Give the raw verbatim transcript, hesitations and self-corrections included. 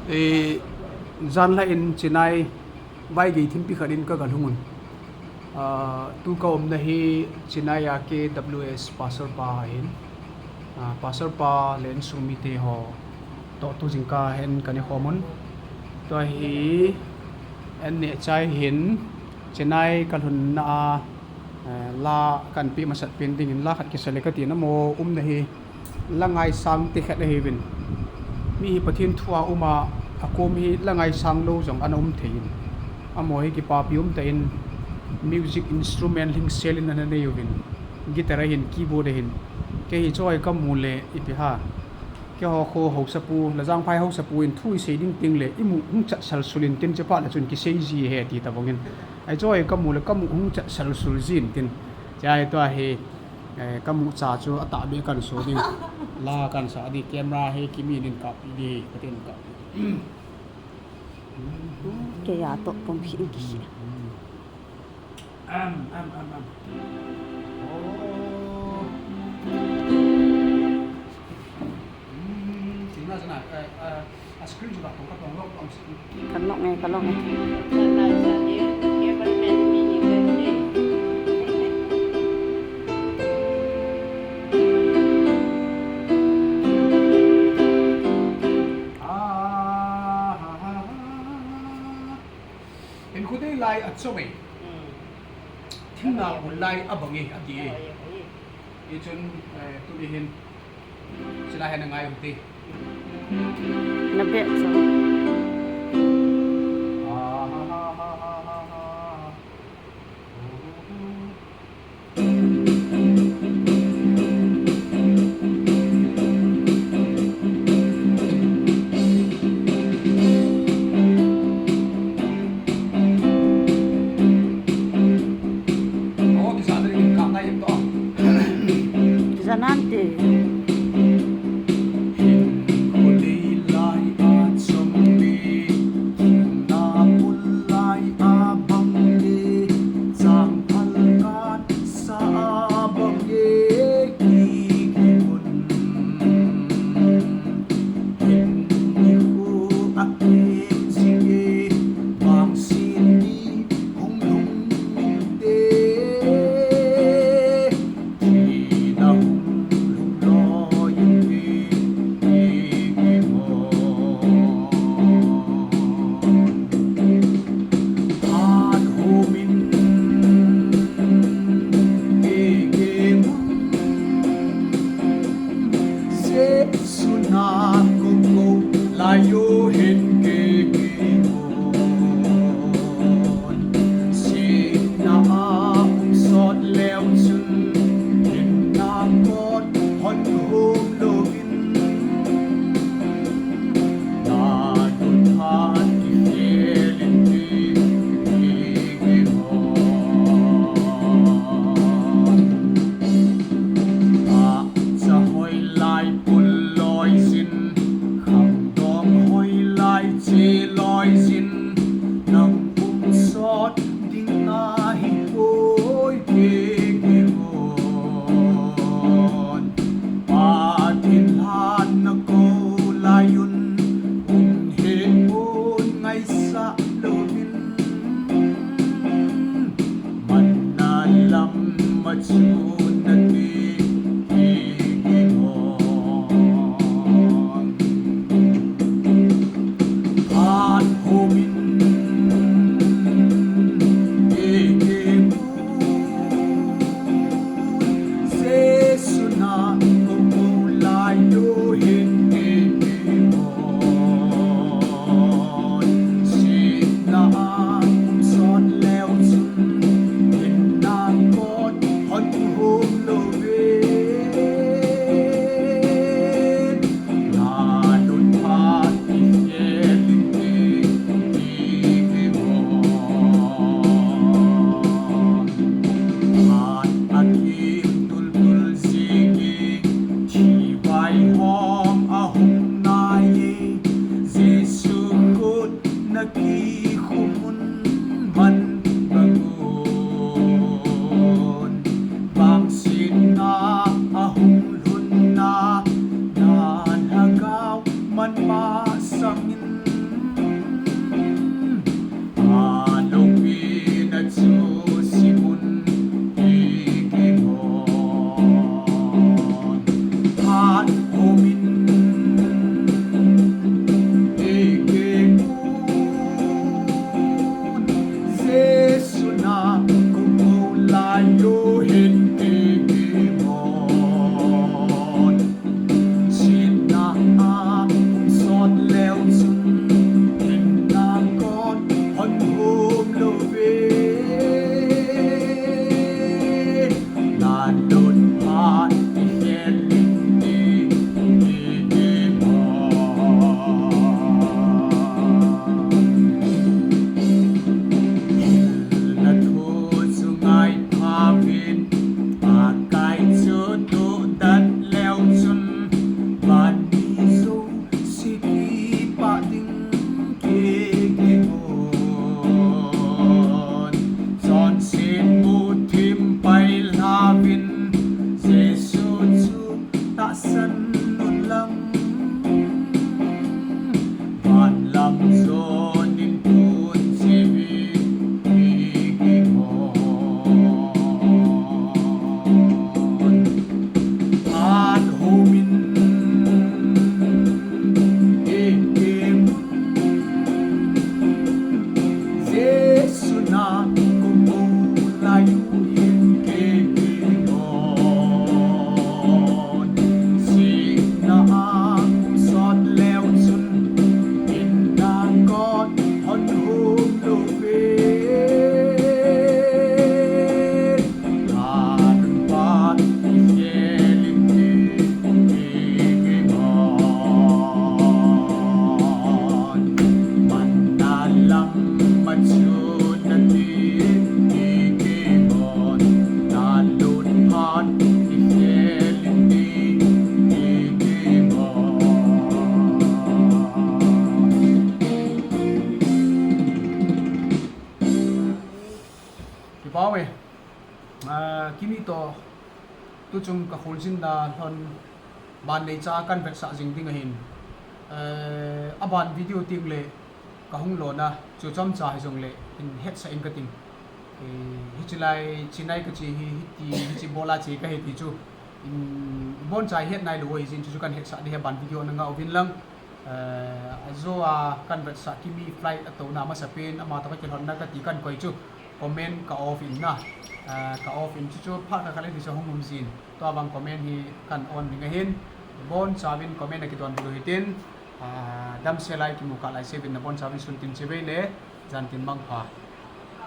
E, janlhah in Chennai vaigei thimpi khat in ka galhung un. Ah, tu ka umna hi Chennai a K W S pastor pa ahin. Ah, pastor pa le insung mite ho toh tu jingkah hin ka ne khom un. Tua hi an neh chai hin Chennai ka lhunna a, eh, la kan pe masat pen dingin la khat kisa le ka tina mo umna hi la ngaisang te khat ahiuvin. Mi hi Pathen thu a um a, a kom hi la ngaisang lou jong ana um thei in. Amaho hi kipapi um tah in music instrument lhingsel in ana nei uvin. Guitar ahin, keyboard ahin. Kei hi choi ka mu le ipi ha. Keiho kho haosapu, Lajangphai haosapu in thu i sei ding teng le, i mu hung chat salsul in tin che phat le chun kisei ji ahi ti tabang in. Ai choi ka mu le ka mu hung chat salsul ji in tin. Chai tua hi, eh, ka mu cha chu a tahbeh kan so ding. La kan sa ding, camera hi Kimi in kap ding, ka tin kap. Kei a toh pom hi ki. Am, am, am, am. Oh. Hmm, sina, sina. Eh, eh, a screen chu ka tong, ka tong lok, tong si. Ka nok nge, ka nok nge. Ah, ha, ha, ha. Hinkho dei lai a chom e. Hmm. Thingna bul lai a bang e, a ti e. Oi, oi. Hichun, eh, tuni hin, chulai hin na ngai um te. Na beh chu. Ah, ha, ha, ha. Kisa nante. Kimi toh tuchung kakholjinna lhon ban neicha kan vetsah jing ding ahin. Eh, aban video tengle kahung lona chu chomcha hijongle in hetsah in kating. Eh, hiche lai Chennai kache hi, hiti, hiche bola che kahi ti chu in boncha het nailou ahi jeh in chu kan hetsah ding ahi, aban video na ngah uvin lang. Eh, ajo a kan vetsah Kimi flight atouna masapen, ama toh kakilhonna kati kan koi chu comment ka off in na. Eh, ka off in chu chu phat khat khat le ti chu hung um jin. Tua bang comment hi kan on ding ahin. Bonchauvin comment a kidonbut u hitin. Ah, damsel a kimu kah lai seuvin nabonchauvin sun tin chibai le jan tin mangpha.